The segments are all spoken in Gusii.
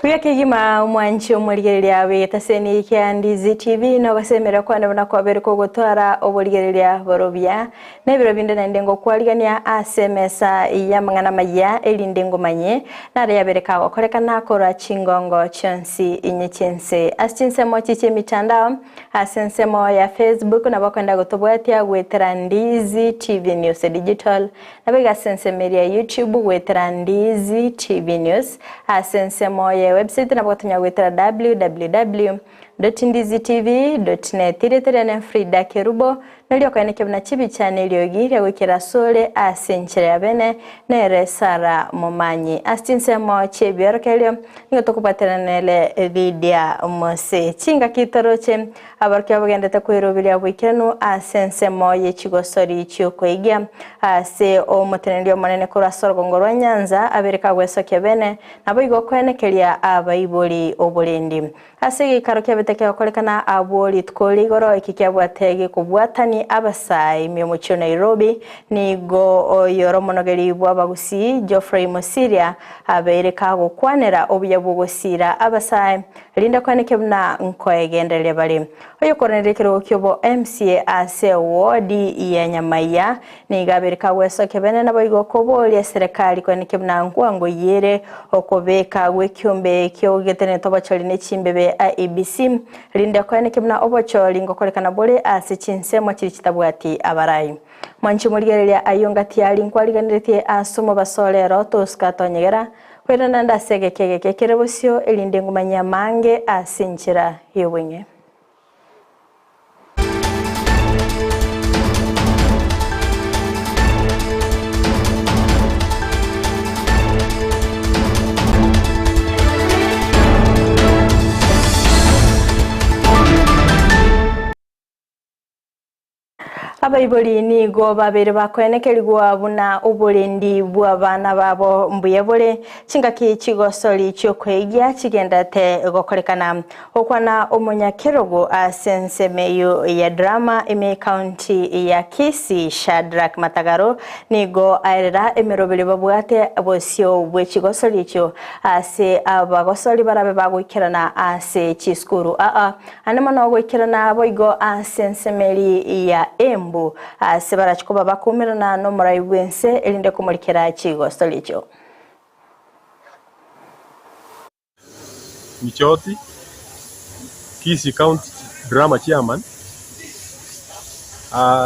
Buya kegima omwanchi omorigereria bw'egetaseni kia Ndizi TV nogosemeria kwane buna kwabere kogotwara oborigereria borobia na ebiro binde naende ngokwarigania ase emesa y'amang'ana amaya erinde ngomanye nare yabere kagokorekana korwa chingongo chionsi inye chi'ense ase chinsemo chi chi'emitandao Ase ensemo ya Facebook nabo okoenda gotobwatia goetera Ndizi TV News Digital, nabo iga ase ensemo eria ya YouTube goetera Ndizi TV News. Ase ensemo ye website nabo ogotonya goetera www.ndizitv.net. Erieta riane Frida Kerubo, Noria okoenekia buna chibicha neriogi riagoikera asore ase enchera ya bene, nere Sara Momanyi. Ase chinsemo chi'ebiorokererio nigo tokobwaterana nere Lydia Mose. Chingaki toroche abarokia bagendete kweroberia boikeranu ase ensemo ye chigosori chi'okoigia ase omoteneneri omonene korwa ase orogongo rwa Nyanza abere kagwesokia bene, naboigo koenekeria abaibori oborendi. Ase egeikaro kiabete kegokorekana abwo rituko rigoro eki kiabwate gekobwatani abasae ime omochie o Nairobi, nigo oyore omonogeri bw'abagusii Geoffrey Mosiria abeire kagokwanera obuya bw'ogosiira abasae rinde koeneke buna nkoegendereria bare. Oyokoraneria ekerogo kiobo MCA ase ewodi ya Nyamaiya Nigo abeire kagwesokia bene naboigo koboria eserekari koenekia buna nkwango ere okobeka gw'ekiombe ki'ogetenenete obochori ne chimbebe IEBC, rinde koenekia buna obochori ngokorekana bore ase chinsemo chiria chitabwati abarai. Mwanche morigereria ayio ngati aria nkwarigeneretie ase omobaso o rero tosuka tonyegera, koirana naende ase egeka egeke kere bosio erinde ngomanyie amange ase enchera y'obong'e. Abaibori nigo babeire bakoenekerigwa buna oborendi bw'abana babo mbuya bore, chingaki chigosori chi'okweigia chigenderete gokorekana. Gokwana omonyakerogo ase ensemo eyio ya Drama ime ekaunti ya Kisii Shadrack Matagaro nigo aerera emeroberio babwate bosio bwe chigosori echio ase abagosori barabe bagoikerana ase chisukuru aa ande mono goikerana boigo ase ensemo eri ya Embu ase barachi koba bakoumerana nomorai bwense erinde komorikera chigosori echio. Michoti, Kisii County Drama Chairman,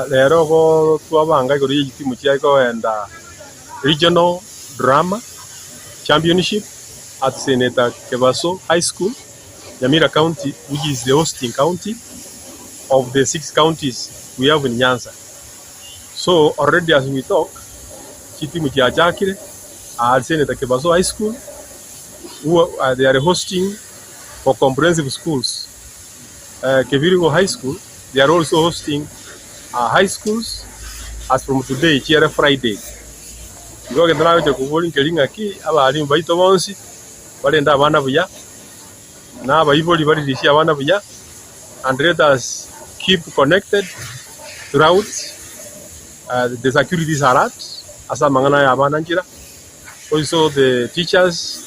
rero igo twabanga igoro ye chitimu chiaye kogenda Regional Drama Championship at Senator Kebaso High School, Nyamira County which is the hosting county of the six counties we have in Nyanza. So already as we talk, chitimu chiachakire aa Senator Kebaso High School who are, they are hosting for comprehensive schools. Kebirigo High School, they are also hosting high schools as from today, chiere Friday. Igo egento nagocha koboria nkeri ng'aki abalimu baito bonsi barende abana buya, na abaibori baririshie abana buya, and let us keep connected throughout the security is alert ase amang'ana aya abana nchera. Also the teachers,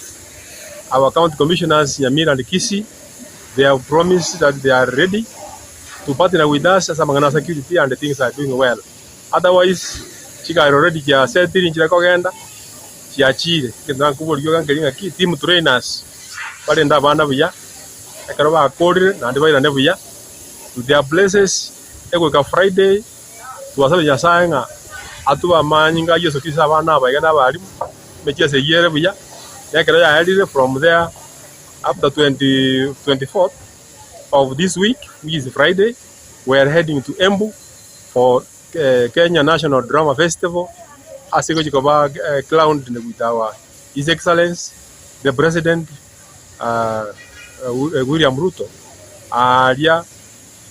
our county commissioners Nyamira and Kisii, they have promised that they are ready to partner with us ase amang'ana a security and things are doing well. Otherwise, chigari already chiasetiri nchire kogenda, chiachire. Egento nakoboria iga nkeri ng'aki, team trainers barende abana buya, ekero bakorire naende bairane buya to their places, egoika Friday. Twasabe Nyasae ng'a atube amanyinga a Yeso Kristo abana aba iga na abalimu, emechieso eyio ere buya, na ekero yaerire from there after 20 24th of this week which is Friday, we are heading to Embu for Kenya National Drama Festival ase egochi koba crowned with our His Excellence the President William Ruto aaria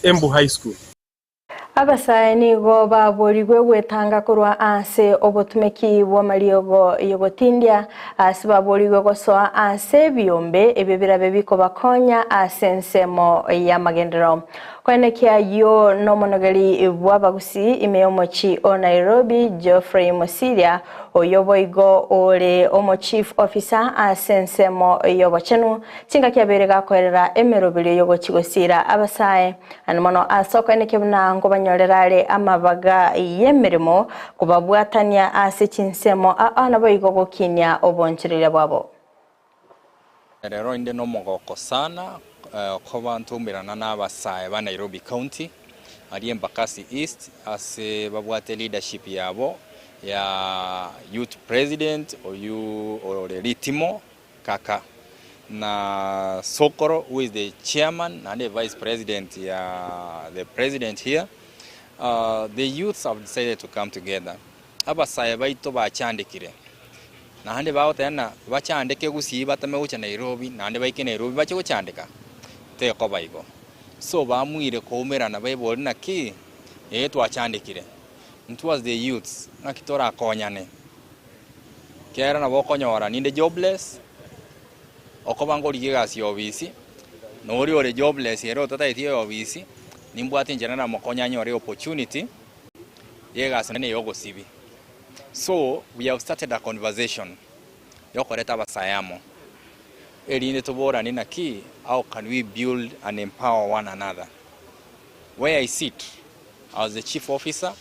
Embu High School. Abasae nigo baborigwe gwetanga korwa ase obotumeki bw'amariogo y'ogotindia, ase baborigwe gosoa ase ebiombe ebio birabe bikobakonya ase ensemo y'amagenderero. Koenekia ayio nomonogeri bw'abagusii ime y'omochie o Nairobi, Geoffrey Mosiria, Oyo boigo ore omo chief officer ase ensemo y'obochenu, chingaki abeire gakoerera emeroberio y'ogochia gosiira abasae, naende mono ase okoenekia buna nkobanyorera are amabaga y'emeremo kobabwatania ase chinsemo aa naboigo gokinia obonchoreria bwabo. Rero inde nomogoko sana koba ntoumerana n'abasae ba Nairobi County aria Embakasi East ase babwate leadership yabo ya youth president oyio ore Ritimo Kaka na Sokoro who is the chairman naende vice president ya the president here. The youths have decided to come together. Abasae baito bachandekire, naende bagoteba ng'a bachandeke gusii bateme gocha Nairobi, naende baike Nairobi bache gochandeka, tekoba igo. So baamuire koumerana baibori naki ee twachandekire, intwe as the youths ng'aki torakonyane, ekiagera nabo okonyora ninde jobless, okoba nkorigia egasi ya ofisi, na oria ore jobless ere otatageti eofisi, nimbwate enchera namokonye anyore opportunity. Y'egasi nene y'ogosibi. So we have started a conversation yokoreta abasae amo erinde toboranie naki how can we build and empower one another. Where I sit as the chief officer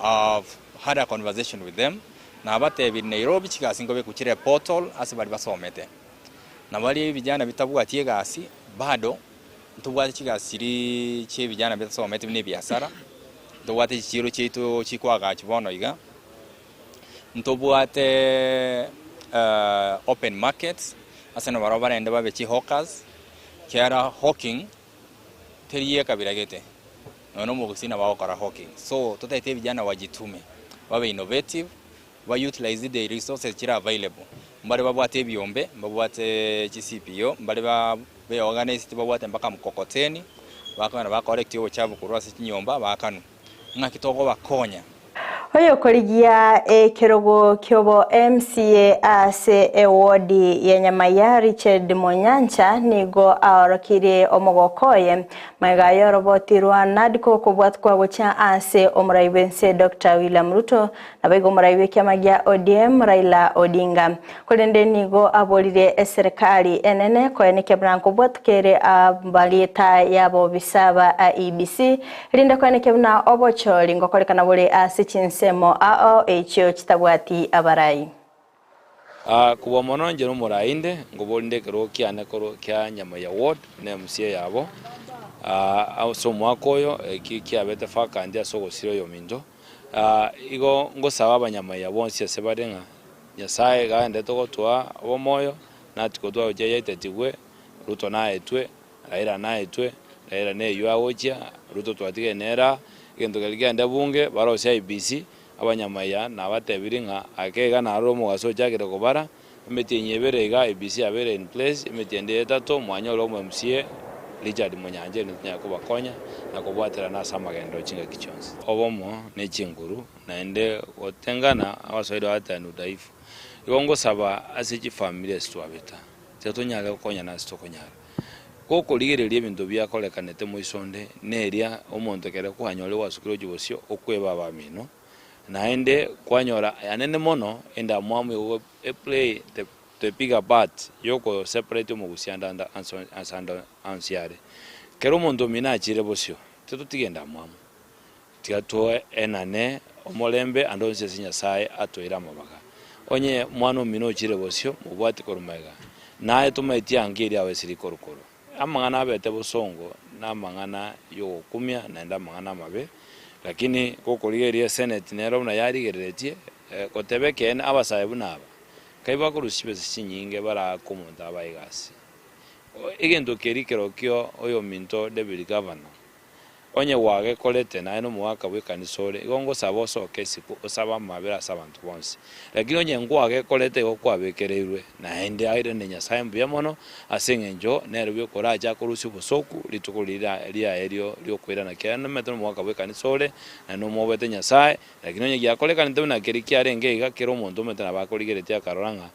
I've had a conversation with them nabatebirie Nairobi chigasi nkobeku chire portal ase baria basomete na baria ebijana bitabwati egasi bado Ntobwate chigasi chiria chi'ebijana bitasometi buna ebiasara, ntobwate chichiiro chiaito chikoagachwa bono iga, ntobwate open markets ase nabarabwo barende babe chihawkers, ekiagera hawking teri ekabira gete, nonya na omogusii nabo agokora hawking. So totaete ebijana wajitume, babe innovative, Ba utilize the resources chire available, mbare babwate ebiombe, mbabwate chi CPO, mbare ba be organized babwate mpaka mkokoteni, bakogenda ba collect obochafu korwa ase chinyomba bakanwa. Ng'aki tokobakonya? Oyokorigia ekerogo kiobo MCA ase ewodi ya Nyamaiya Richard Monyancha nigo aorokirie omogoko oye Magega y'oroboti rwa NADCO kobwatkwa gochia ase omorai bw'ense Doctor William Ruto, naboigo omorai bw'ekiama gia ODM Raila Odinga. Korende nigo aboririe eserekari enene koenekia buna nkobwatuka ere amarieta y'abobisa ba IEBC erinde koenekia buna obochori ngokorekana bore ase chinsemo ao echio chitabwati abarai. Kobua mono inche nomoraai inde, nkoboria ekerogo kiane korwa kia Nyamaiya Ward na MCA yabo, ase omwaka oyo eki kiabete vacant ase ogosira oyominto. Igo ngosaba abanyamaiya bonsi ase bare ng'a Nyasaye iga agenderete gotoa obomoyo, natikotware gochia yaitetigwe, Ruto naetwe, Raila naetwe, Raila neywo agochia, Ruto twatigire nere aa, egento keria kegende bunge, barosie IEBC, Abanyamaya nabatebirie ng'a ake iga narore omogaso ochakire kobara, emetienyi ebere iga IEBC yabeire in place, emetienyi ende etato mwanyore omo MCA Richard Munyancha erinde tonyare kobakonya na kobwaterana ase amagenderero chingaki chionsi. Obomo ne chinguru naende gotengana abaswahili bagateba ni udhaifu. Igo ngosaba ase chifamiri ase twabeta, tiga tonyare gokonyana ase tokonyara. Gokorigereria ebinto biakorekanete moiso onde, neria omonto ekero kwanyora gwasukire gochia bosio okweba abamino, naende kwanyora anene mono endamwamu igo eplay the the bigger part yoko separate omogusia ande ande ase ande onsi are. Kero omonto omino achire bosio, titotiga endamwamu, tiga toenane omorembe ande onsi ase Nyasaye atoeire amabaga. Onye mwana omino ochire bosio, mobwati korwa magega, naye tomaeti ange eria awe esiri korwa-korwa. Amang'ana abete bosongo namang'ana y'ogokumia naende amang'ana amabe, lakini gokorigereria eseneti nero buna yarigereretie, goteba ekeene abasae buna aba, kai bakorusia chibesa chinyinge baraake omonto abae egasi. Egento keria kerokio oyominto David Governor, Onye gwagekorete, naye nomogaka bw'ekanisa ore, igo ngosaba osoke isiko osabe amabera ase abanto bonsi. Lakini onye nkwagekorete igo kwabekereirwe, naende airane Nyasae mbuya mono, ase engencho nere bweka orache akorusie obosoku rituko riria riaye ri'okoirana kiaye. Nomanyete nomogaka bw'ekanisa ore, naende nomobete Nyasae, lakini onye giakorekanete buna keria kiarenge iga, kera omonto omanyete nabo akorigeretie akarora ng'a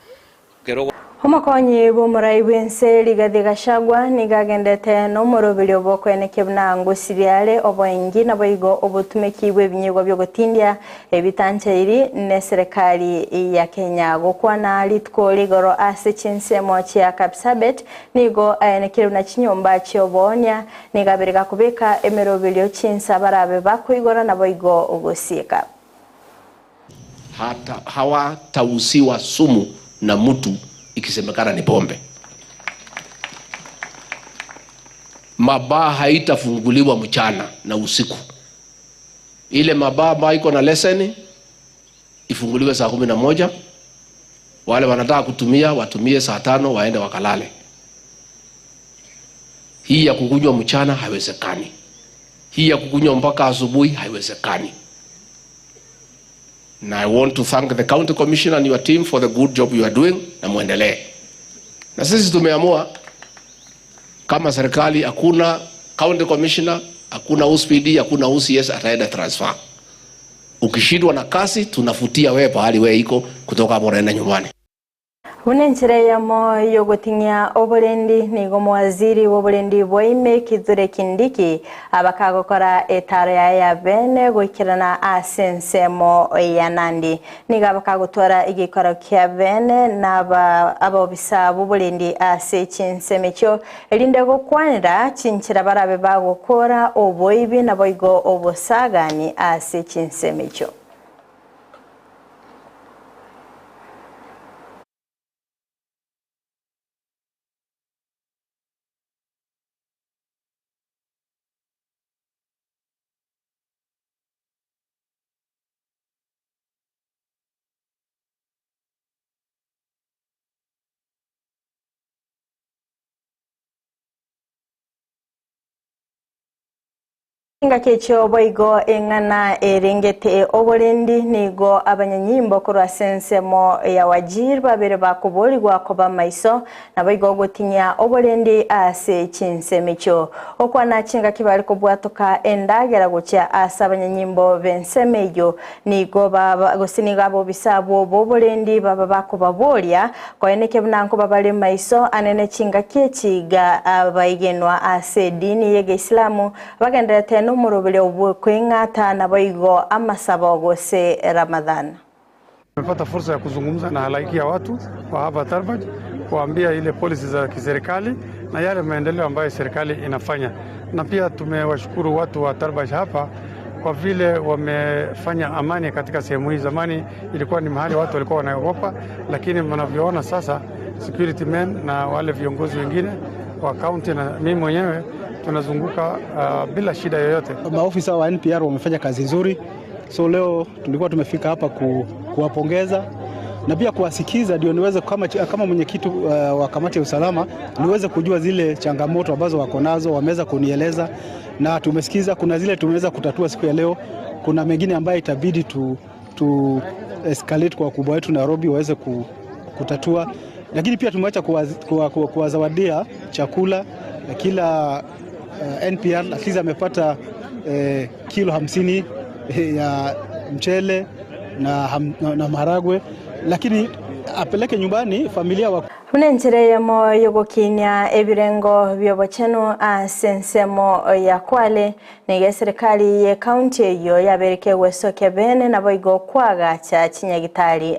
kera. Omokonyi bw'omorai bw'ense Rigathi Gachagua nigo agendete nomoroberio bw'okoenekia buna ngosiria are oboengi naboigo obotumeki bw'ebinyigwa bi'ogotindia ebitanchairi neserekari ya Kenya. Gokwana rituko rigoro ase chinsemo chia Kapsabet nigo aenekire buna chinyomba chi'oboonia nigo abere gakobeka emeroberio chinsa barabe bakoigora naboigo gosieka. Hawatauziwa sumu na mtu ikisemekana ni pombe. Mabaa haitafunguliwa mchana na usiku. Ile mabaa ambayo iko na leseni ifunguliwe saa 11. Wale wanataka kutumia watumie saa 5 waende wakalale. Hii ya kukunywa mchana haiwezekani. Hii ya kukunywa mpaka asubuhi haiwezekani. Na I want to thank the county commissioner and your team for the good job you are doing, na muendelee. Na sisi tumeamua kama serikali hakuna county commissioner, hakuna OCPD, hakuna OCS ataenda transfer. Ukishindwa na kazi tunafutia wewe pahali wewe iko, kutoka hapo unaenda nyumbani. Buna enchera eyemo yogoting'ia oborendi nigo omowaziri bw'oborendi bwa ime Kithure Kindiki abakagokora etaro yaye ya bene goikerana ase ensemo ya Nandi. Nigo abakagotwara egekoro kia bene na abaobisa b'oborendi ase chinsemo echio erinde gokwanera chinchera barabe bagokora oboibi naboigo obosagani ase chinsemo echio. Engaki echio boigo eng'ana erengete oborendi nigo abanyanyimbo korwa ase ensemo ya Wajir babere bakoborigwa koba maiso naboigo ogotinyia oborendi ase chinsemo echio. Okwana chingaki bari kobwatoka endagera gochia ase abanyanyimbo b'ensemo eyio nigo baba gose nigo abobisa abwo boborendi baba bakobaboria koeneke buna nkoba bare maiso anene chingaki echiga abaigenwa ase edini y'egeisilamu bagenderete nomoroberio bw'okweng'ata naboigo amasabo gose Ramadhan. Tumepata fursa ya kuzungumza na halaiki ya watu wa hapa Tarbaj, kuambia ile policy za kiserikali na yale maendeleo ambayo serikali inafanya, na pia tumewashukuru watu wa Tarbaj hapa kwa vile wamefanya amani katika sehemu hii. Zamani ilikuwa ni mahali watu walikuwa wanaogopa, lakini mnavyoona sasa security men na wale viongozi wengine wa county na mimi mwenyewe tunazunguka bila shida yoyote. Maofisa wa NPR wamefanya kazi nzuri, so leo tulikuwa tumefika hapa kuwapongeza na pia kuwasikiza, ndio niweze kama mwenyekiti wa kamati ya usalama niweze kujua zile changamoto ambazo wako nazo. Wameweza kunieleza na tumesikiza, kuna zile tumeweza kutatua siku ya leo, kuna mengine ambayo itabidi tu escalate kwa wakubwa wetu Nairobi waweze kutatua, lakini pia tumeacha kuwazawadia chakula kila NPR at least amepata kilo 50 ya mchele na maharagwe, lakini apeleke nyumbani familia wa Buna enchera eyemo yogokinia ebirengo by'obochenu ase ensemo ya Kwale niga eserikali ye county eyo yabereke gwesokia bene naboigo kwagacha chinyagitari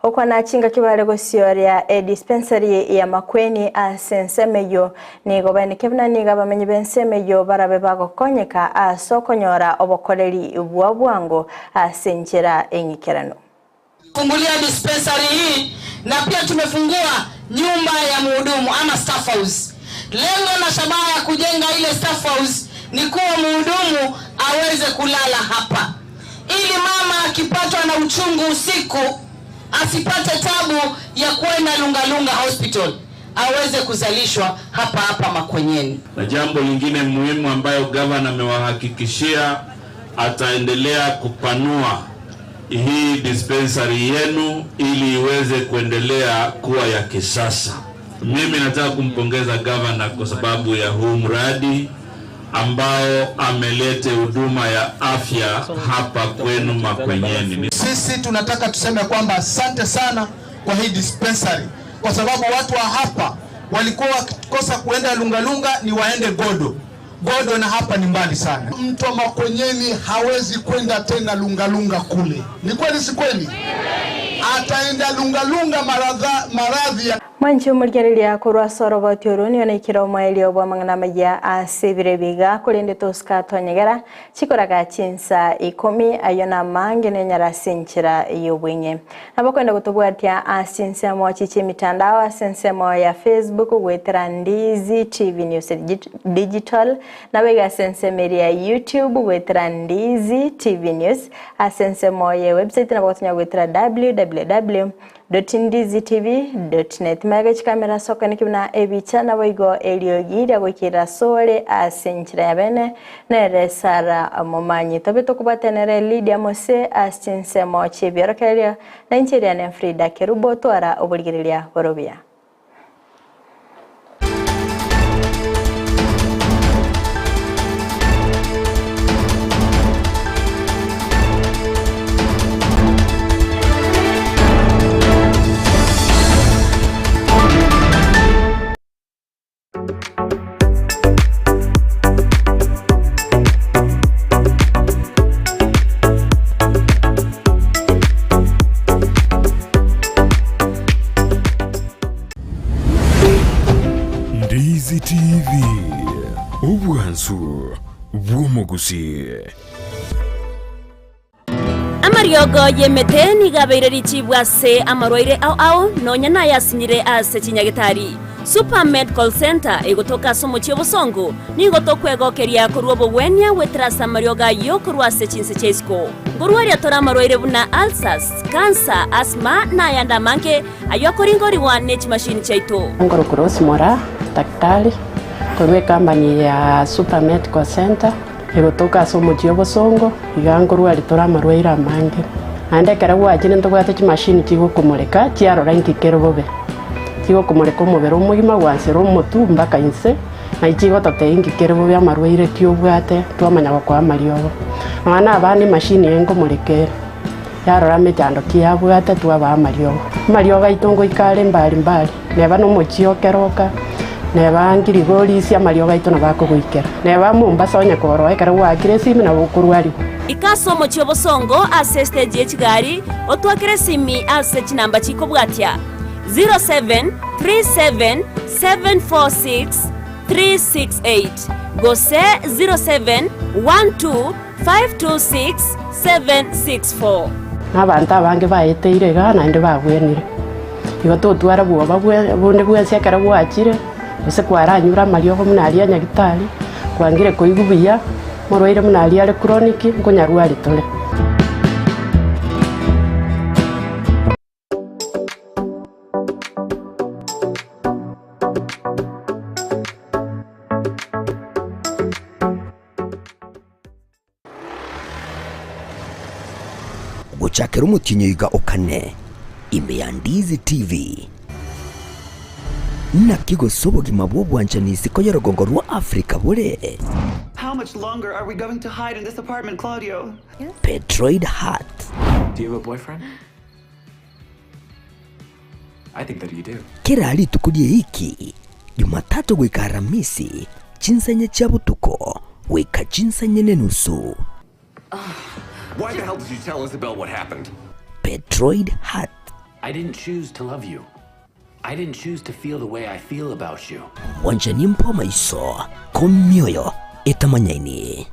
okwana chingaki bare gosioria e dispensary ya Makueni ase ensemo eyo nigo baeneke buna niga abamenyi b'ensemo eyo barabe bagokonyeka ase okonyora obokoreri bwa bwango ase enchera eng'ikerano. Fungulia dispensary hii na pia tumefungua nyumba ya mhudumu ama staff house. Lengo na shabaha ya kujenga ile staff house ni kuwa mhudumu aweze kulala hapa, ili mama akipatwa na uchungu usiku asipate tabu ya kwenda Lungalunga Hospital, aweze kuzalishwa hapa hapa Makwenyeni. Na jambo lingine muhimu ambayo gavana amewahakikishia, ataendelea kupanua hii dispensary yenu ili iweze kuendelea kuwa ya kisasa. Mimi nataka kumpongeza gavana kwa sababu ya huu mradi ambao amelete huduma ya afya hapa kwenu Makwenyeni. Sisi tunataka tuseme kwamba asante sana kwa hii dispensary. kwa sababu watu wa hapa walikuwa wakikosa kuenda Lungalunga ni waende Godo. Godo na hapa ni mbali sana. Mtu wa Makwenyeni hawezi kwenda tena Lungalunga kule. Ni kweli si kweli? Ataenda Lungalunga maradhi ya Mwanche omorigereria korwa ase oroboti oro nigo naikire omoerio bw'amang'ana amaya ase ebiro ebi iga, korende tosika twanyegera chikoraga chinsa ikomi, ayio namange nenyare ase enchera y'obweng'e. Nabo okwenda gotobwatia ase chinsemo chi chi'emitandao ase ensemo ya Facebook goetera Ndizi TV News Digital, nabo iga ase ensemo eria ya YouTube goetera Ndizi TV News, ase ensemo ye website nabo gotonya goetera www. Ndizitv. Net. Magega chikamera ase okoeneki buna ebicha naboigo eriogi ria goikerera asore ase enchera ya bene nere Sarah Momanyi. Tobe tokobwatia nere Lydia Mose ase chinsemo chi'ebiorokererio na inche eriane Frida Kerubo twara oborigereria borobuya. Ndizi TV, obwansu bw'omogusii. Amariogo y'emete nigo abeire richibu ase amarwaire ao ao, nonya nayasinyire ase chinyagetari. Super Medical Centre egotoka ase omochie obosongo, nigo tokwegokeria korwa obogwenia goetera ase amariogo ayio korwa ase chinse chia isiko. Nkorwaria tore amarwaire buna ulcers, cancer, asthma na ayande amange ayio akoringorigwa ne chimashini chiaito. Nkorokwa Rose Moraa, daktari korwa ecompany ya Super Medical Centre egotoka ase omochie obosongo, iga nkorwaria tore amarwaire amange. Naende ekero gwachire ntobwate chimashini chigokomoreka chiarora inki kere bobe. Chigokomoreka omobere omogima gwansera omotwe mpaka inse, naye chigototebia inki kere bobe amarwaire ki obwate twamanya gokoa amariogo. Nonya na abana emashini eye nkomoreka ere. Yarora emechando ki yabwate twabaa amariogo. Amariogo aito ngoika are mbari mbari, neba nomochie o keroka, neba ngirigorisia amariogo aito nabo akogoikera. Neba Mombasa onye koroa ekero gwaakire esimi nabo okorwarigwa. Ika ase omochie obosongo ase estage ye chigari, otwakere esimi ase chinamba chikobwatia, 0737 746 368 gose 0712 526764. Na abanto abange baeteire igaa naende babwenire. Igo totwara bwoba bonde bwensi ekero gwachire, gose kwaranyure amariogo buna aria a nyagitari, kwangire koigwa buya, morwaire buna aria are chronic, nkonyarwari tore. Gochakera omotienyi oiga o kane, ime ya Ndizi TV. Naki gose obogima bw'obwanchani isiko y'orogongo rwa Afrika bore? How much longer are we going to hide in this apartment, Claudio? Petroid Heart. Do you have a boyfriend? I think that you do. Kera rituko ri'eiki, Jumatatu goika Aramisi, chinsa chia botuko goika chinsa inye nenusu. Why the hell did you tell Isabel what happened? Petroid Heart. I didn't choose to love you. I didn't choose to feel the way I feel about you. Mwanchani mpo amaiso komioyo etamanyaini.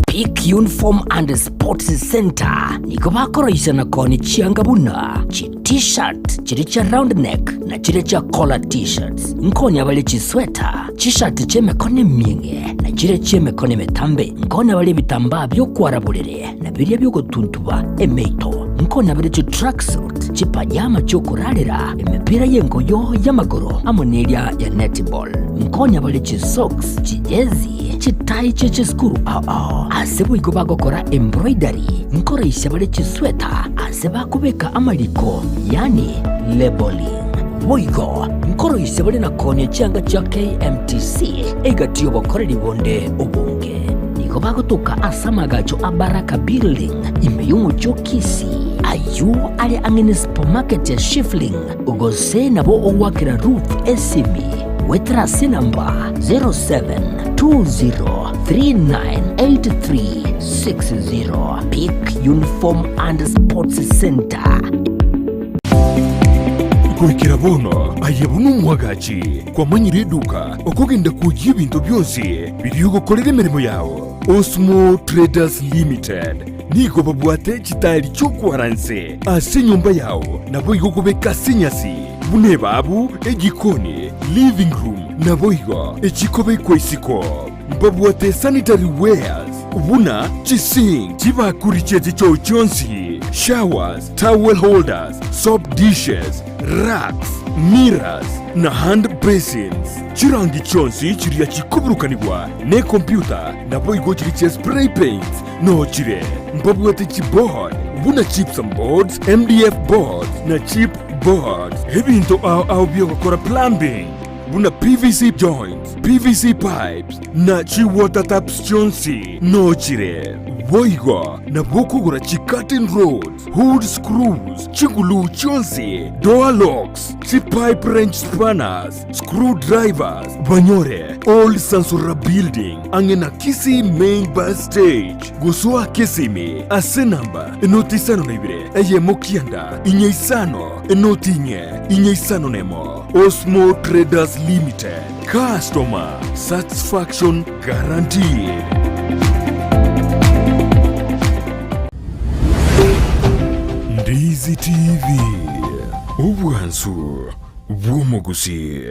Peak Uniform and Sports Center nigo bakoroisia na koonia chianga buna chi T-shirt chiria chia round neck na chiria chia collar T-shirts. Nkonia bare chisweta, chishati chi'emekono emieng'e na chiria chi'emekono emetambe. Nkonia bare ebitambaa bi'okwara borere na biria bi'ogotuntuba emeito. Nkonia bare chitracksuit, chipajama chi'okorarera, emepira y'engoyo y'amagoro amo neria ya netball. Nkonya bare chisocks, chijezi, chitai chie chisukuru ao ao. Ase boigo bagokora embroidery, nkoroisia bare chisweta ase bakobeka amariko, yaani labelling. Boigo nkoroisia bare na koonia chianga chia KMTC egati y'obokoreri bonde obonge. Nigo bagotoka ase amagacho a Baraka Building ime y'omochie o Kisii. Ayio are ang'e ne supermarket ya Shifling, gose nabo ogoakera Ruth esimi goetera ase enamba 0720398360. Pick Uniform and Sports Center. Goikera bono aye buna omwagachi kwamanyire eduka okogenda kwoyia ebinto bionsi biria ogokorera emeremo yao. Osmo Traders Limited nigo babwate chitaeri chi'okwara inse ase enyomba yao naboigo kobeka ase enyasi buna ebabu, ejikoni, living room naboigo echikobekwa isiko. Mbabwate sanitary wares buna chisink, chibakuri chie chichoo chionsi, showers, towel holders, soap dishes, racks, mirrors na hand basins. Chirangi chionsi chiria chikoburukanigwa nekompyuta naboigo chiria chia spray paints noo chire. Mbabwate chiboard buna gypsum boards, MDF boards na chip boards. Ebinto ao ao biogokora plumbing buna PVC joints, PVC pipes na chi water taps chionsi noo chire. Boigo nabwo okogora chi curtain rods, hood screws, chiguluu chionsi, door locks, chi pipe wrench spanners, screw drivers, banyore Old Sansora Building ang'e na Kisii Main Bus Stage. Gosoa Kisimi ase enamba enoti isano na ibere eyemo kianda inye isano enoti inye inye isano nemo. Osmo Traders Limited, customer satisfaction guaranteed. Ndizi TV, obwansu bw'omogusii.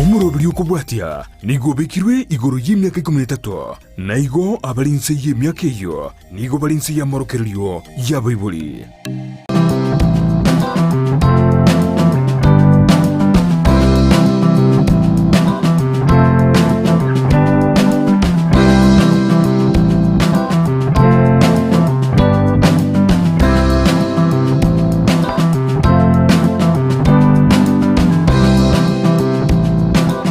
Omoroberi okobwatia nigo obekirwe igoro y'emiaka ikomi na etato, na igo abare inse y'emiaka eyio nigo bare inse y'amorokererio y'abaibori.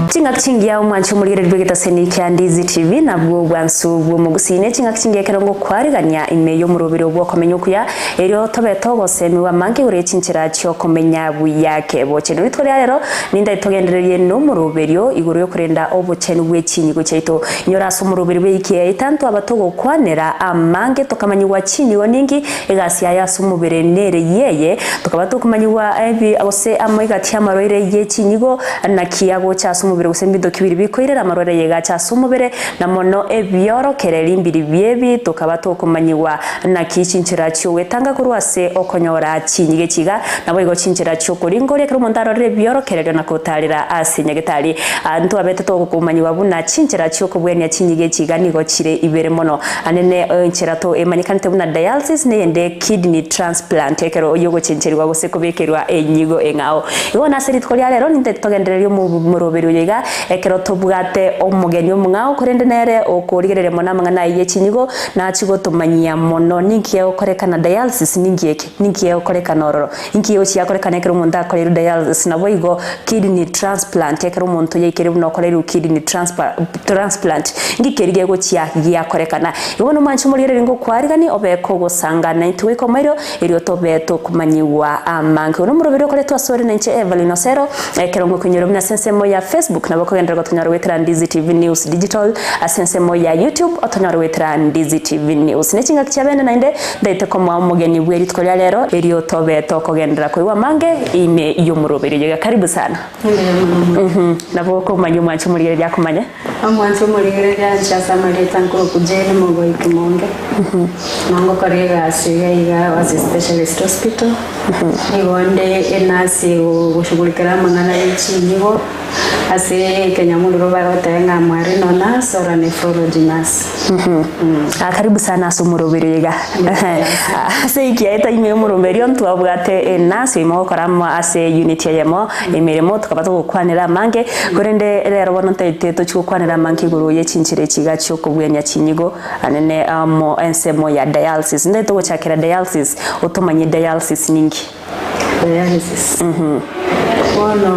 Ching'aki chingiya omwanche omorigereria bw'egetaseni kia Ndizi TV nabwo obwansu bw'omogusii ne ching'aki chingiya ekero ngokwarigania ime y'omoroberi obw'okomenya okuya erio tobe togosemigwa amange igoro ye chinchera chi'okomenya buya kebochenu. Rituko ria rero nindai togendererie nomoroberio igoro y'okorenda obochenu bwe chinyigo chiaito. Inyora ase omoroberi bw'eiki eye tantwaba togokwanera amange tokamanyigwa chinyigo ninki Egasi yaye ase omobere nere yeye, tokaba tokomanyigwa ebi gose amaigati y'amarwaire ye chinyigo, naki agocha ase omobere gose mbinto ki biri bikoirera amarwaire aye gacha ase omobere, na mono ebiorokereri mbiri biebi, tokaba tokomanyigwa naki chinchera chi'ogwetanga korwa ase okonyora chinyigo echi iga, naboigo chinchera chi'okoringoria ekero omonto arorire ebiorokererio na kotarera ase nyagetari. Ntwabete tokomanyigwa buna chinchera chi'okobwenia chinyigo echi iga nigo chire ibere mono. Anene enchera to emanyekanete buna dialysis neyende kidney transplant ekero yogochencherigwa gose kobekerwa enyigo eng'ao. Igo bono ase rituko ria rero nintete togendererie omoroberi oyo iga ekero tobwate omogeni omong'ao korende nere okorigereria mono amang'ana aye ye chinyigo nachie gotomanyia mono ninki egokorekana dialysis ninki eke ninki egokorekana ororo inki egochia yakorekana ekero omonto akoreirwe dialysis naboigo kidney transplant ekero omonto yaikeire buna okoreirwe kidney transplant inki keria gegochia giakorekana. Igo bono mwanche omorigererie ngokwariganie obe kogosanga naintwe goika omoerio erio tobe tokomanyigwa amange. Oyo nomoroberi okoretwa asore nainche Evelyn Osero ekero ngokoinyora buna ase ensemo ya Facebook nabo okogenderera gotonyora goetera Ndizi TV News Digital ase ensemo ya YouTube otonyore goetera Ndizi TV News. Ne chingaki chia bene naende ndaete komoa omogeni bwe rituko ria rero erio tobe tokogenderera koigwa amange ime y'omoroberi oyo iga. Karibu sana. Nabo okomanya omwanche omorigereria akomanye. Omwanche omorigereria anche ase amarieta nkorokwa Jane Mogoiki Monge, na ngokora egasi iga iga ase Specialist Hospital, nigo nde enurse egoshughulikera amang'ana ye chinyigo ase ekenyamorero bagoteba ng'a I'm a renal nurse or a nephrology nurse. Ah, karibu sana ase omoroberi oyo iga. Ase ekiaeta ime y'omoroberi oyo ntwabwate enurse oimo ogokora amo ase unit eyemo emeremo tokaba togokwanera amange, korende rero bono ntaete tochie gokwanera amange igoro ye chinchera echi iga chi'okobwenia chinyigo anene amo ensemo ya dialysis. Ntaete gochakera dialysis, otomanye dialysis ninki? Dialysis. Bono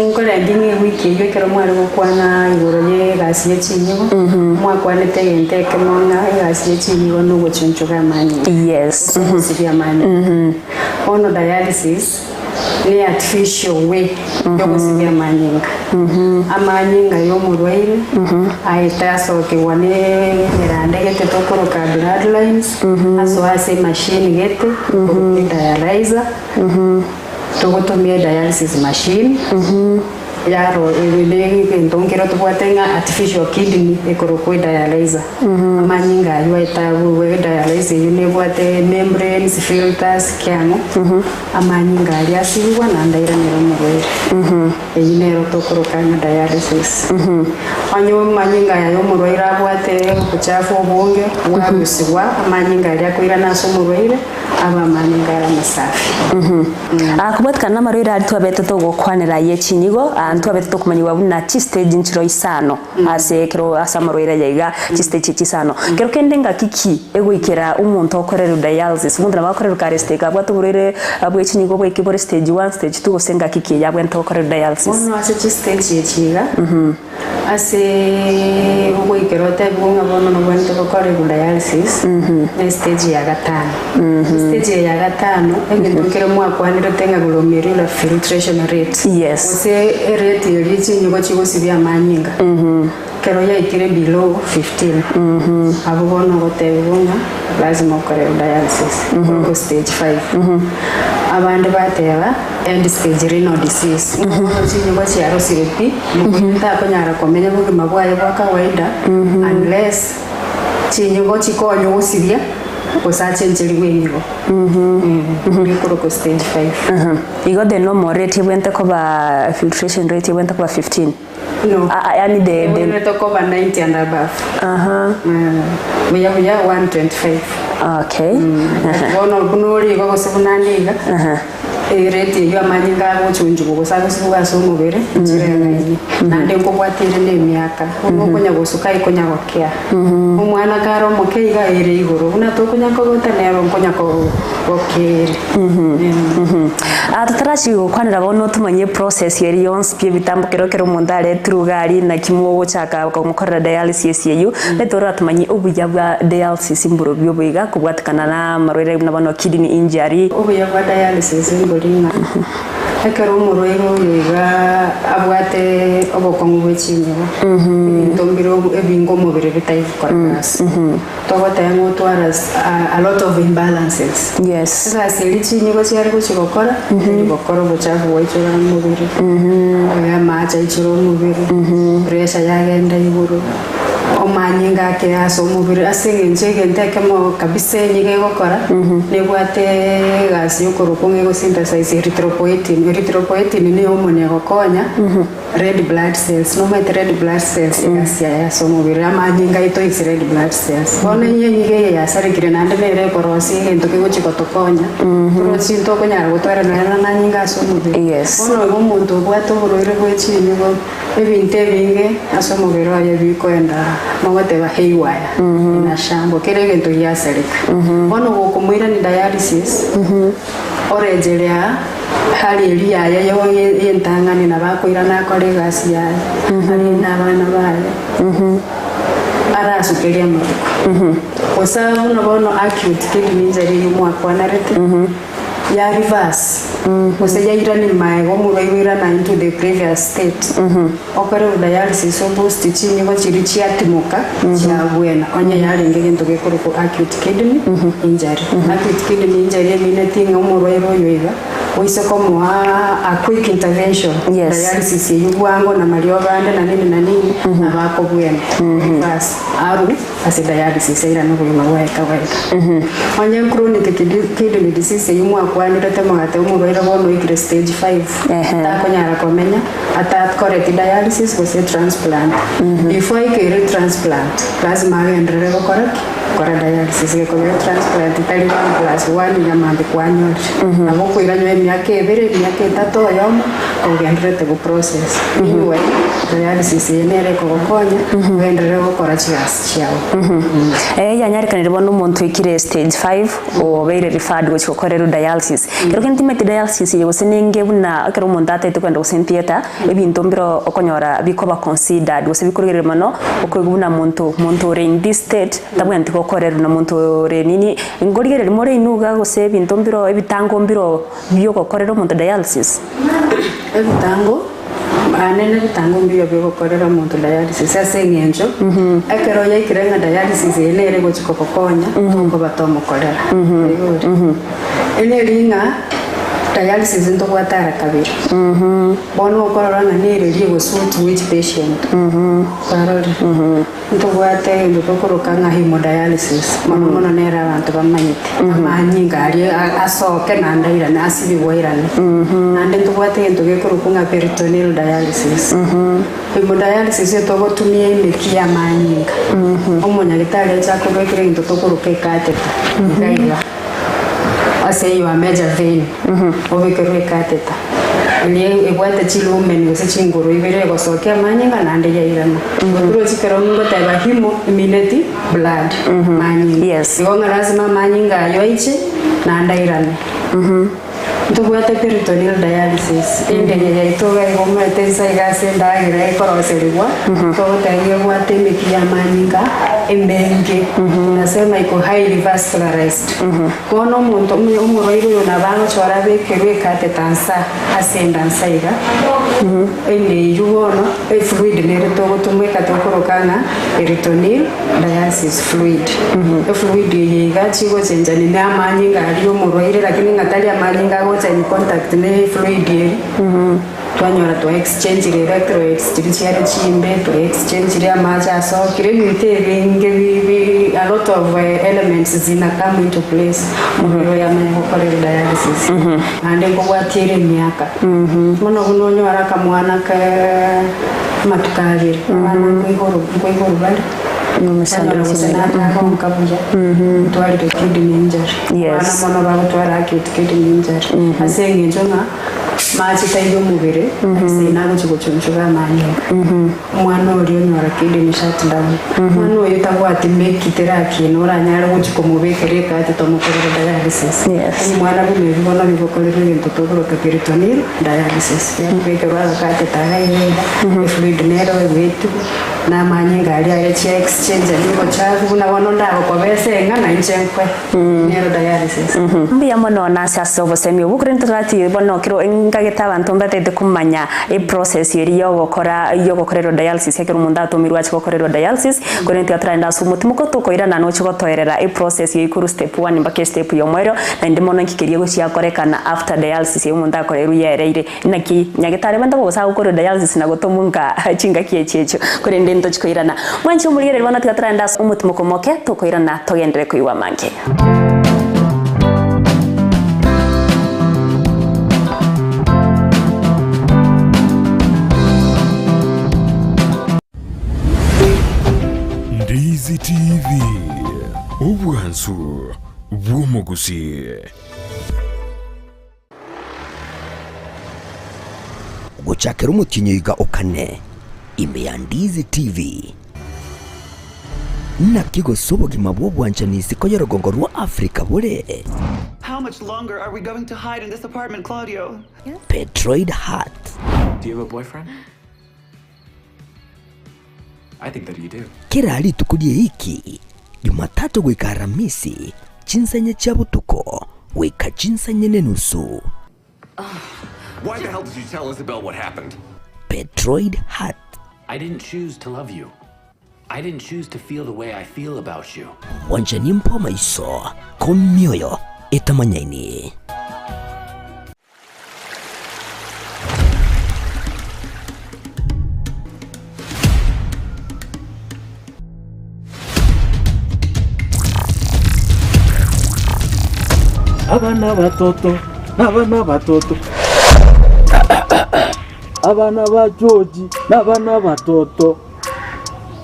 nkorengi ng'a. Ewiki eyio ekero mware gokwana igoro y'egasi ye chinyigo, mwakwanete egento ekemo ng'a egasi ye chinyigo nogochunchuga amanyinga. Yes. Gose ogosibia amanyinga. Bono dialysis ne artificial way yogosibia amanyinga. Amanyinga y'omorwaire aete asokigwa ne emeranda gete tokoroka blood lines, asoa ase emachine gete, ekorokwa edialyzer. Togotumia edialysis machine yaro ne egento nkero tobwate ng'a artificial kidney ekorokwa edialyzer. Amanyinga aywo aetagwe edialyzer eywo nebwate membranes, filters, kiang'o, amanyinga aria asibigwa naende airanere omorwaire. Eywo nero tokoroka ng'a dialysis. Onye amanyinga aya ya omorwaire abwate obochafu obonge bwarusigwa, amanyinga aria akoirana ase omorwaire. Abe amanyinga are amasafi. Kobwatikana namarwaire aria twabete togokwanera aye chinyigo, ntwabete tokomanyigwa buna chistage nchiro isano ase ekero ase amarwaire aya iga chistage echi isano. Kero kende ngaki ki egoikera omonto okorerwa dialysis? Omonto nabo akorerwa kare stage abwate oborwaire bwe chinyigo bwaike bore stage one, stage two gose ngaki ki eye abwenerete gokorerwa dialysis? Bono ase chistage echi iga, Ase ogoikera otebigwe ng'a bono nobwenerete gokorerwa dialysis, ne stage ya gatano. Estage eye ya gatano, egento nkere mwakwanerete ng'a glomerular filtration rate, Yes. gose erate eria chinyigo chigosibia amanyinga, ekero yaikire below 15, abwo bono ogotebigwa ng'a lazima okorerwe dialysis, korwa stage five. Abande bateba end stage renal disease, ng'a bono chinyigo chiarosire pi, Omonto takonyara komenya obogima bwaye bwa kawaida unless chinyigo chikonywa gosibia gose achencherigwe enyigo. Ekorokwa stage 5. Igo the normal rate ebwenerete koba filtration rate ebwenerete koba 15? No. Ah, ah, yaani the, the Ebwenerete koba 90 and above. Buya buya 125. Okay. Bono buna ore igo gose buna ande iga. Ereti eyio amanyinga agochunchugwa gose agosibwa ase omobere enchera eng'aini, naende nkobwata ere nemiaka, buna okonya gosuka aye konya gokea. Omwana kare omoke iga ere igoro, buna tokonya kogota nero nkonya gokea ere. Totarachi gokwanera bono tomanye process eri yonsi pi ebitambo kero kero omonto aretirwe iga aria naki mogochaka komokorera dialysis eyio, naende toratomanye obuya bwa dialysis mborobio obo iga kobwatekana na amarwaire buna bono kidney injury. Obuya bwa dialysis mbori ng'a ekero omorwaire oyo iga abwate obokong'u bwe chinyigo, ebinto mbire ebinge omobere bitari gokora egasi. Togoteba ng'a otwara a lot of imbalances. Egasi eria chinyigo chiare gochia gokora, teri gokora obochafu bwaichora omobere, amache aichore omobere, pressure yagenda igoro. Omanyinga ake ase omobere ase engencho egento ekemo kabisa enyiga egokora nebwate egasi yokorokwa ng'a egosynthesize erythropoietin. Erythropoietin ne hormone egokonya red blood cells. Nomanyete red blood cells egasi yaye ase omobere, amanyinga aito is red blood cells. Bono enye enyiga eye yasarekire naende nere ekorosia egento kegochia gotokonya torochi ntokonyara gotwara nonya na amanyinga ase omobere. Bono igo omonto obwate oborwaire bwe chinyigo. Ebinto ebinge ase omobere oye bikoenda mogoteba haywire, inashambo, kera egento giasareka. Bono gokomoirania dialysis, orejerea hali eria yaye y'entang'ani nabo akoirana akore egasi yaye, arende abana baye, arasukerie amatuko. Gose buna bono acute kidney injury eywo mwakwanarete, ya reverse gose yairania magega omorwaire oirana into the previous state okore dialysis oboost chinyigo chiria chiatimoka chiabwena onye yarenge egento gekorokwa acute kidney injury. Acute kidney injury emineti ng'a omorwaire oyo iga oise komoa a quick intervention dialysis eywo bwango na mariogo ande na nini na nini nabo akobwena reverse arwe. Ase dialysis airane obogima bwaye kawaida. Onye chronic kidney disease eyio mwakwanire mogate omorwaire bono oikire stage 5 takonyara komenya atakoreti dialysis gose transplant. Before aikere transplant lazima agenderere gokora ki? Gokora dialysis. Gekogera transplant tari one plus one iga mambia kwanyorire. Nabo okoiranywa. emiaka ebere, emiaka etato oyomo ogendererete go process. Meanwhile, dialysis eye nere ekogokonya ogenderere gokora chigasi chiao. Eh, yanyarekanire bono omonto oikire stage 5 obeire referred gochia gokorerwa dialysis. Ekero kende timanyeti dialysis eye gose nenge buna ekero omonto ataete kogenda gose theatre, ebinto mbire okonyora bikoba considered gose bikorigereria mono, okoigwa buna monto monto ore in this state tabwenereti gokorerwa na monto ore nini, nkorigereria more inwe iga gose ebinto mbire ebitango mbire biogokorera omonto dialysis? Ebitango, aane nebitango mbiya biogokorera omonto dialysis ase eng'encho, ekero yaikire ng'a dialysis eye nere egochi kogokonya, tokoba tomokorera. Oigure? Ere eri ng'a dialysis ntobwate ara kabere. Bono okorora ng'a nere eria egosuit which patient. Kwarorire? Ntobwate egento tokoroka ng'a hemodialysis, mono mono nere abanto bamanyete, amanyinga aria asoke naende airane, asibigwe airane. Naende ntobwate egento gekorokwa ng'a peritoneal dialysis. Hemodialysis etogotumia emeki y'amanyinga, omonyagitari ache akobekera egento tokoroka ecatheter, iga iga. Ase your major vein, obekerwe ecatheter eria ebwate chilumen gose chinguru ibere egosokia amanyinga naende yairana. Torochi kero ngoteba hemo emineti blood manyinga. Igo ng'a lazima amanyinga ayio aiche naende airane. Ntobwate peritoneal dialysis, endege yaito iga igo omanyete nsa iga ase endagera ekoroserigwa, togotebia ebwate emeki y'amanyinga emenge, tunasema iko highly vascularized. Bono omonto omuya omorwaire oyo nabo agochora abekerwe ecatheter nsa ase enda nsa iga, ende eywo bono efluid nere togotumeka tokoroka ng'a peritoneal dialysis fluid. Efluid eye iga chigochenchani na amanyinga aria omorwaire lakini ng'a tari amanyinga agocha in contact ne efluid eri, twanyora twa exchangire electrolytes chiria chiare chimbe, twa exchangire amache asokire, ebinto ebinge bi bi a lot of elements zina come into place omobere oyo amanye gokorerwa dialysis. Naende nkobwatia ere emiaka, bono buna onyore akamwana ka amatuko abere, abana nkoiborwa nkoiborwa bare. Banyora gose natagonka buya, ntwarire kidney injury. Abana mono bagotwara acute kidney injury ase eng'encho ng'a mache taiyo omobere ase nagochi gochunchuga amanyinga. Omwana oria onyora kidney shut down. Omwana oyo tabwati meki terakina oranyare gochi komobekera ekati tomokorere dialysis. Omwana buna ebi bono bigokorerwa egento tokoroka peritoneal dialysis. Yakobekerwa agakateta iga iga iga, efluid nero egwetwa. Na amanyinga aria aye chia exchange nigo chafu buna bono ndagokobesa eng'a na inche nkwe. Nero dialysis. Mbuya mono nase ase obosemi obwo korende torati bono kero ngagete abanto mbatete komanya eprocess eria yogokora yogokorerwa dialysis ekero omonto atomirwe ache gokorerwa dialysis korende tiga toragende ase omotimoko tokoirana noche gotoerera eprocess eywo korwa step one mpaka estep ya omoerio naende mono nki keria egochia gokorekana after dialysis eywo omonto akorerwa yaereire. Naki nyagetari abanto bogosa gokorwa dialysis na gotomunka chingaki echi echio, korende ntochi koirana. Mwanche omorigereria bono tiga toragende ase omotimoko omoke, tokoirana togenderere koigwa amange. Ndizi TV, obwansu bw'omogusii. Gochakera omotienyi oiga o kane, ime ya Ndizi TV. Naki gose obogima bw'obwanchani isiko y'orogongo rwa Afrika bore? How much longer are we going to hide in this apartment, Claudio? Petroid Heart. Do you have a boyfriend? I think that you do. Kera rituko ri'eiki, Jumatatu goika Aramisi, chinsa inye chia botuko goika chinsa inye nenusu. Why the hell did you tell Isabel what happened? Petroid Heart. I didn't choose to love you. I didn't choose to feel the way I feel about you. Obwanchani mbw'amaiso komioyo etamanyaini. Abana abatoto, nabana abatoto, abana ba George, nabana abatoto.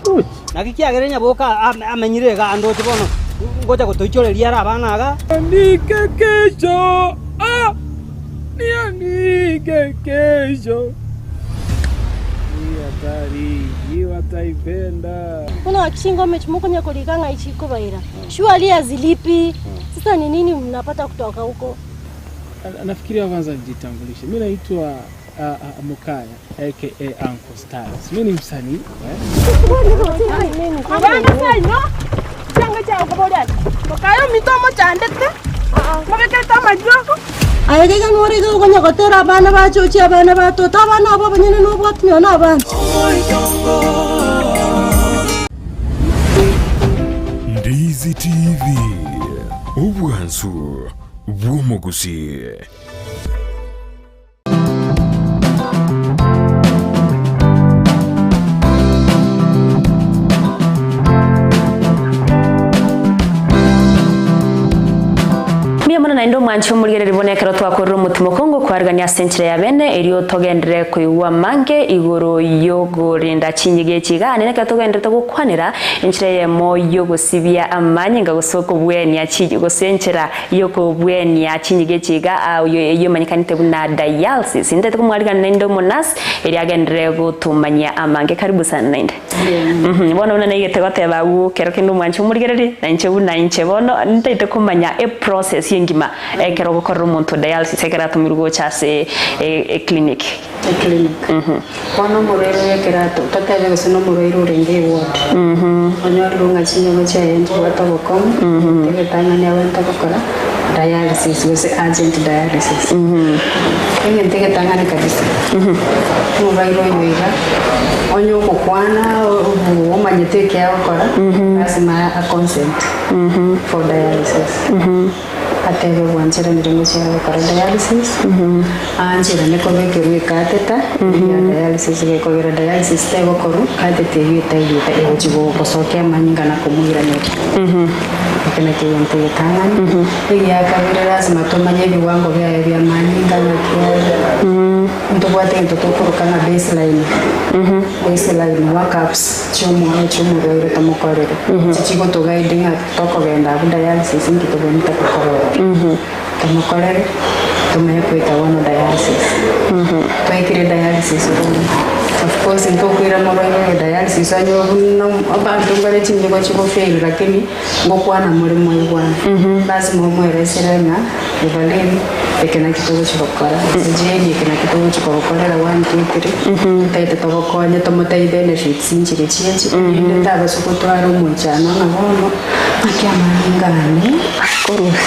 George. Naki kiagera nyaboka amenyire iga andoche bono ngocha gotoichoreria are abana iga. Nike kesho ah! Niandike kesho. Hii hatari, hii wataipenda. Kuna wakishinga mokonya kolika ng'a ichiko baira. Shuali hazilipi. Sasa ni nini mnapata kutoka huko? Nafikiria kwanza nijitambulishe. Mi naitwa Mukaya aka Uncle Styles. Mi ni msanii eh? Abana saino changa chao koboryana mukayo mitomo chandete mubekete amajoko Aye nore go konya gotera abana bachochi abana batoto abana abo banyene nobwatinyo na abana. Ndizi TV, obwansu bw'omogusi. Mbuya mono naende omwanchi omorigereri buna ekero twakorire omotimo kongo kwarigania ase enchera ya bene erio togenderere koigwa mange igoro yogorinda chinyiga echi iga naende ekero togenderete gokwanera enchera eyemo yogosibia amanyinga gose okobwenia chi gose enchera yokobwenia chinyiga echi iga ah, oyo eywo emanyekanete buna dialysis. Ntaete komwarigania naende omonurse erio agenderere gotomanyia amange. Karibu sana naende. Bono buna naigete goteba agwo kero kende omwanche omorigererie, na inche buna inche bono ntaete komanya eprocess engima ekero ogokorera omonto dialysis ekero atomirwe gocha ase eclinic. Eclinic. Bono omorwaire oyo ekero ato totebe gose na omorwaire orenge eward, onyorire ng'a chinyama chiaye nchibwate obokong'u, egetang'ani abwenerete gokora dialysis gose urgent dialysis. Egento egetang'ani kabisa, omorwaire oyo iga, onye ogokwana omanyete eki agokora, lasima a consent for dialysis. Atebe bwancheranire ngochia gokora dialysis, aancherane kobekerwa ecatheter ya dialysis, gekogera dialysis tegokorwa catheter eywo etaiyo egochi gosokia amanyinga na komoiraneria. Eke nakio egento egetang'ani. Egia kabere lasima tomanye ebiwango biaye bia amanyinga ng'aki are. Ntobwate egento tokoroka ng'a baseline, baseline workups chia chiomorwaire tomokorere. Chichigotoguide ng'a tokogenda abwo dialysis inki tobwenerete gokora ororo. Tomokorere, tomanye koika bono dialysis. Twaikire dialysis bono, of course ntokoira morwaire oyo dialysis onye buna abanto mbare chinyigo chigofail lakini ngokwana more mwaigwana. Lasima omoeresere ng'a Evelyn eke naki togochi gokora, gose Jane eke naki togochi kogokorera one, two, three, totaete togokonye tomotebi benefits nchire chiachi, erinde tabasa gotwara omoichano ng'a bono ng'aki amanyinga ane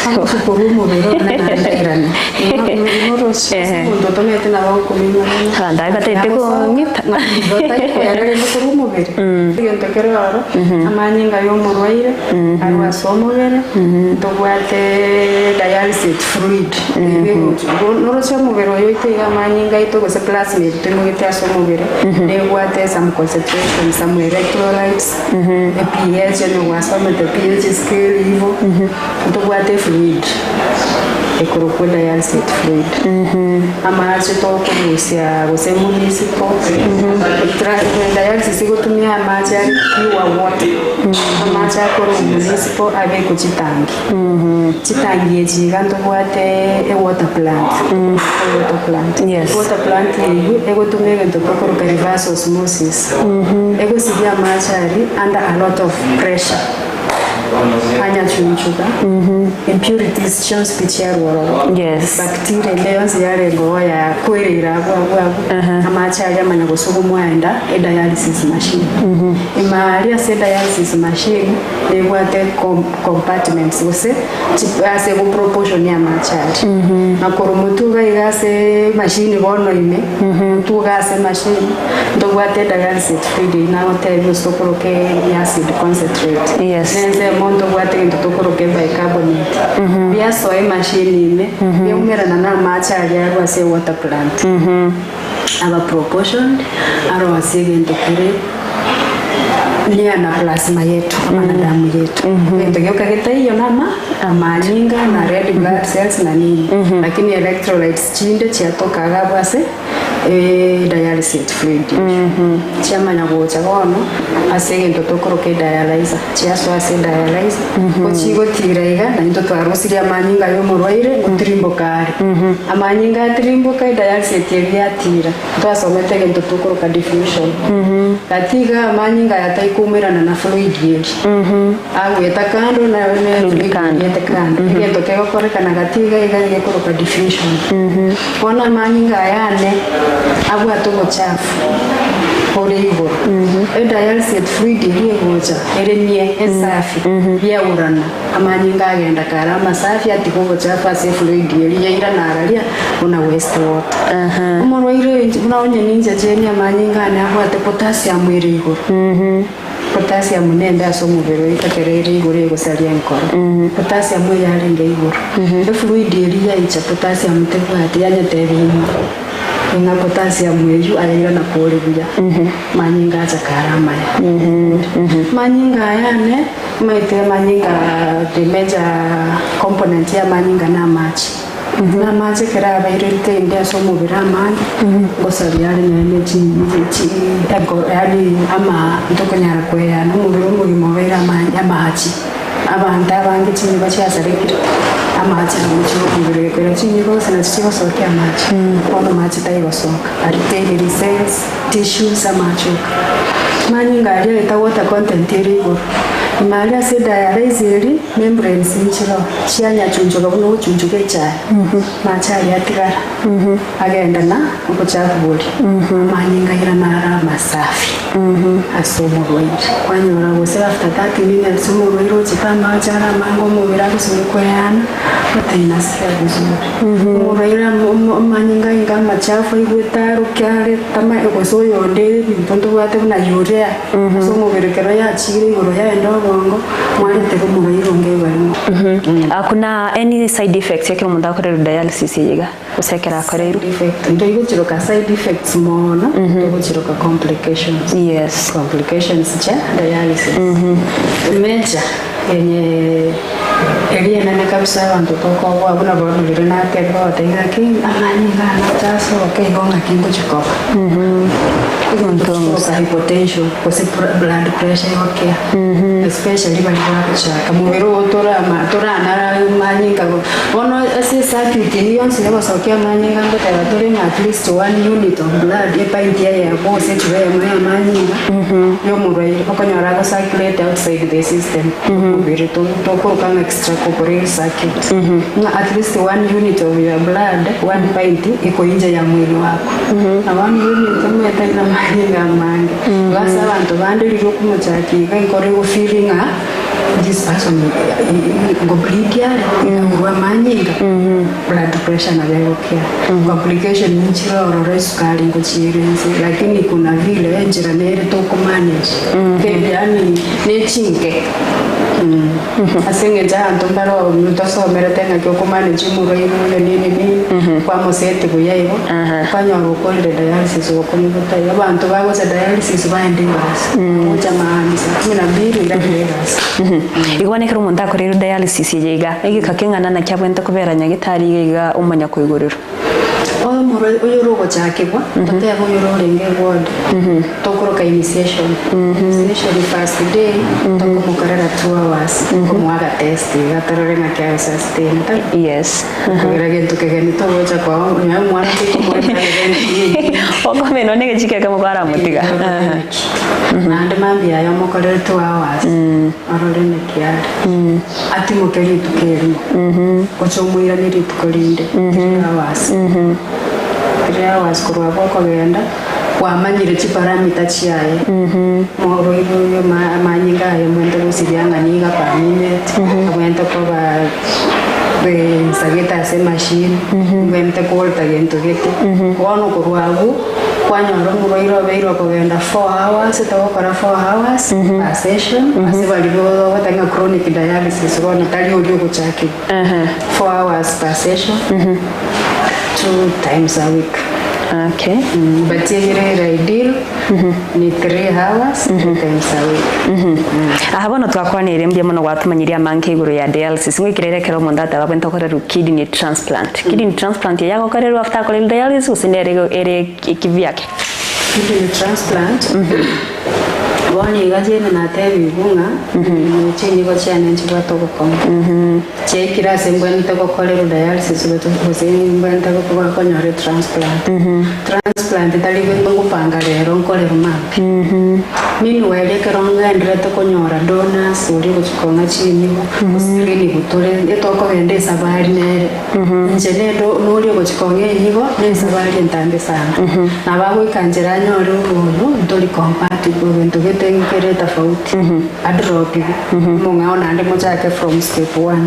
agochi korwa omobere one naende airane. Inoroche ase omonto otomanyete nabo agokumenya mono. Abanto aye bataete kong'ita. Ng'aki igo otari koyara rende korwa omobere. Egento kere oro, amanyinga ya omorwaire arwe ase omobere, ntobwate dialysate fluid noroche omobere oyo oito iga amanyinga aito gose plasma eri toimogete ase omobere nebwate some concentration, some electrolytes, ePH onye gwasomete pH scale igo, ntobwate efluid ekorokwa dialysate fluid. Amache tokorusia gose municipal, dialysis egotumia amache are pure water, amache akorwa municipal abekwe chitangi. Chitangi echi iga ntobwate ewater plant, water plant. Water plant eywo egotumia egento tokoroka reverse osmosis, egosibia amache aria under a lot of pressure, anyachunchuka, impurities chionsi pi chiarwa ororo, bacteria ende yonsi yarenge oo yakwereire abwo abwo abwo, amache aria amanya gosugumwa aenda edialysis machine. Ime aria ase edialysis machine nebwate compartments gose ase egoproportion ya amache aria. Na korwa motwe iga iga ase emachine bono ime, motwe iga ase emachine, ntobwate dialysate fluid eywo nagotebia gose tokoroka acid concentrate. Nensemo ntobwate egento tokoroka ebicarbonate. Biasoa emachine ime, biaumerana na amache aria arwa ase ewater plant. Aba proportioned, aro ase egento kere nia na plasma yetu ama na damu yetu. Egento gioka getaiyo nama amanyinga na red blood cells na nini, lakini electrolytes chinde chiatoka iga abwo ase Edialysis fluid echio chiamanya gocha bono ase egento tokoroka edialyzer, chiasoa ase edialyzer, ko chigotira iga naintwe twarusirie amanyinga ya omorwaire ngotirimboka are. Amanyinga atirimboka edialysis eria yatira, twasomete egento tokoroka diffusion. Gati iga amanyinga aya taikoumerana na fluid eria, agoeta kando na fluid eria ete kando. Egento kegokorekana gati iga iga gekoroka diffusion. Bono amanyinga aya ane abwate obochafu bore igoro, edialysate fluid eria egocha ere nie esafi, yaurana, amanyinga agenda kare amasafi atiga obochafu ase efluid eria yairana araria buna waste water. Omorwaire oyo inche buna onye ninche cheni amanyinga ane abwate potassium ere igoro. Potassium nende ase omobere oito ekero ere igoro egosaria enkoro. Potassium eyarenge igoro, efluid eria yaicha potassium tebwati yanyetebia ing'o ing'a potassium eywo ayairana kore buya manyinga acha kare amaya. Manyinga aya ane omanyete amanyinga the major component ya amanyinga na amache. Na amache ekero abairerete inde ase omobere amange, ngosaria are nonya ne chi chi enko yaani ama ntokonyara koeyana omobere omogima obeire ama amache. Abanto abange chinyigo chiasarekire, amache agochia omobere gekogera chinyigo gose nachio chigosokia amache, bono amache taigosoka, ariteria cells, tissues, amache oka. Manyinga aria aeta water content ere igoro, ime aria ase edialyse eria, membranes nchiroo. Chianyachunchuka buna ogochunchuka echae, amache aria atigara, agenda na obochafu boria, amanyinga airana are amasafi ase omorwaire. Kwanyora gose after 30 minutes omorwaire ochete amache are amange omobere agosibwa kweana, otainasikia vizuri. Omorwaire amanyinga ainga amachafu aigwete aroke are tama gose oyonde ebinto ntobwate buna urea. Ase omobere ekero yachiire igoro yaenda obongo, mwaretera omorwaire onge ebarimo. Hakuna any side effects ekero omonto akorerwa dialysis eye iga gose ekero akoreirwe? Side effect, ntoigochiroka side effects mono, togochiroka complications. Yes. Complications chia dialysis. Major enye eria enene kabisa abanto tokoboa buna bono riria natebire goteba ng'aki amanyinga ane achasoke igo ng'aki ngochia koba. Oka hypotension gose blood pressure egokea especially baria bagochaka mobere oo torama toranara manyinga go bono ase ecircuit eywo yonsi ya ogosokia amanyinga ngoteba tore ng'a at least one unit of blood epint eyemo gose echupa eyemo ya amanyinga ya omorwaire okonyora ago circulate outside the system omobere tokoroka ng'a extracorporeal circuit ng'a at least one unit of your blood one pint iko inje ya mwili wako. Na bono igo ebinto omanyete buna amanyinga amange. Igo ase abanto bande riria okomochakia iga nkore gofeel ng'a this person ngobleed are, iga amanyinga, blood pressure nabo egokea. Complication nchire ororo esukari ngochiere inse lakini kuna vile enchera nere tokomanage. Yaani nechinke. Ase eng'encho abanto mbare tosomerete ng'aki okomanage omorwaire oyo nini nini, kwamoseti buya igo, kwanyora okorire dialysis gokong'u gotaiyo. Abanto bagocha dialysis baende egasi, gocha maambia saa kumi na mbili irabire egasi. Igo bono ekero omonto akoreirwe dialysis eye iga, egeka keng'ana naki abwenerete kobera nyagetari iga iga omanya koigorerwa? Oyo omorwaire oyore ogochakigwa, totebe oyore orenge eward, tokoroka initiation. Initiation first day, tokomokorera 2 hours, tokomoa agatest iga torore ng'aki agosustain, tari? Yes. Kogera gento kegeni togocha koa nonya omwana tokomoa endagera engiya. Okomena one egechiko ekemo kwaramotiga. Naende mambia aye omokorere 2 hours, orore naki are. Atimoke rituko erimo, gocha omoiranie rituko rinde, 3 hours. 3 hours korwa abwo okogenda, kwamanyire chiparameter chiaye, morwaire oyo amanyinga aye omwente gosiria ng'a niga per minute, omwente koba nsagete ase emachine, omwente koreta gento gete. Bono korwa abwo, kwanyora omorwaire obeire okogenda 4 hours, togokora 4 hours per session, ase baria bagoteba ng'a chronic dialysis bono tari oria ogochakigwa. 4 hours per session, two times a week. Okay. But egere ideal ni 3 hours 3 times a week. Aha bono twakwanire mbuya mono gwatomanyirie amange igoro ya dialysis ngoikera ere ekero omonto ateba abwenerete gokorerwa kidney transplant. Kidney transplant eye agokorerwa after akorerwe dialysis gose nere igo ere kivyake? Kidney transplant bono iga jane natebigwe ng'a chinyigo chiane nchibwate obokong'u chiaikire ase mbwenerete gokorerwa dialysis gose mbwenerete konyora etransplant. Transplant tari gento ngopanga rero nkorerwe mambia. Meanwhile ekero ngenderete konyora donors oria ogochia kong'a chinyigo, goscreenigwa tore etokogenda esabari nere. Inche nendo noria ogochia kong'a enyigo na esabari entambe sana. Nabo agoika nchera anyore oboyo ntori compatible gento gete nkere tofauti, adropiwe, omong'ao naende mochake from step one.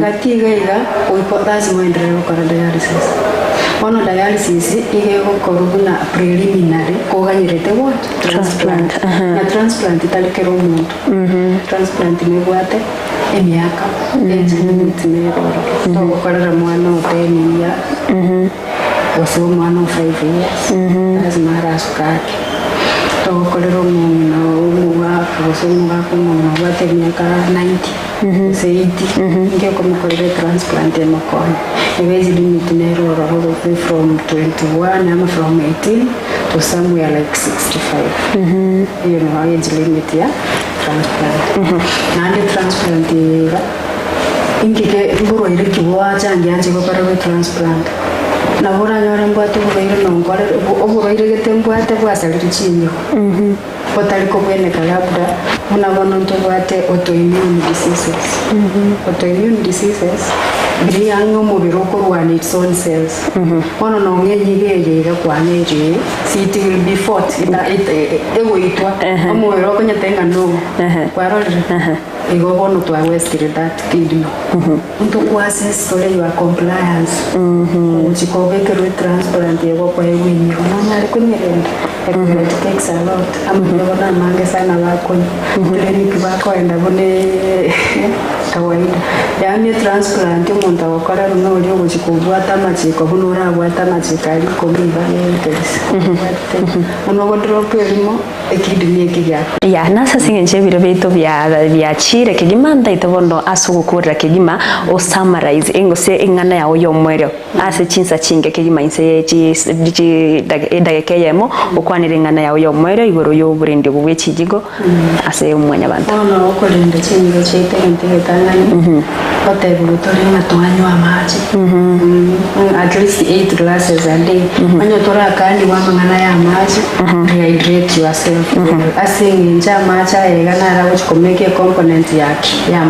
Gati iga iga goika lasima oenderere gokora dialysis. Bono dialysis iga egokorwa buna preliminary koganyerete what? Transplant. Na transplant tari kera omonto. Transplant nebwate emiaka age limit nere ororo. Togokorera mwana o 10 years gose omwana o 5 years lazima arasuka ake. Togokorera omong'ina omogaka gose omogaka omong'ina obwate emiaka 90 gose 80 inki okomokorera etransplant emokonye. Ebe age limit nere ororo gose from 21 ama from 18 to somewhere like 65. Eyo nigo age limit ya transplant. Naende transplant eye iga, inki ke mborwaire ki bwachangia inche gokorerwa etransplant? Nabo oranyore mbwate oborwaire nonkorere oborwaire gete mbwate bwasarire chinyigo, botari kobweneka labda buna bono ntobwate autoimmune diseases. Autoimmune diseases, riria ang'e omobere okorwana its own cells. Bono nonye enyigo eye iga kwana ere eye, it will be fought, egoitwa, omobere okonyete ng'a no, kwarorire? Igo bono twawestire that kidney. Ntokoassess tore your compliance, ogochia kobekerwa etransplant eye gokoegwa enyigo, nonyare konyerenda? Ekero it takes a lot, amariogo namange sana bakonywa, clinic bakoenda buna kawaida. Yaani etransplant omonto agokorerwa noria ogochia kobwata amachiko buna orabwate amachiko aria ikomi iga yekerisi. Obwate buna ogodrop erimo. Ekidney eke giakwa. Ya, nase ase engencho y'ebiro biaito bia biachire kegima ntaete bono ase ogokorera kegima o summarize gose eng'ana yao y'omoerio ase chinsa chinke kegima inse ye chi chi edageka eyemo okwanere eng'ana yao y'omoerio igoro y'oborendi obo bwe chijigo ase omwanyabanto. Bono okorenda chinyigo chiaito egento egetang'ani, Gotebigwa tore ng'a twanywa amache, at least 8 glasses a day. Onye torakanigwa amang'ana ya amache, rehydrate yourself. Ase eng'encho amache aya iga naro agochi komake ecomponent ya ki? Ya amache.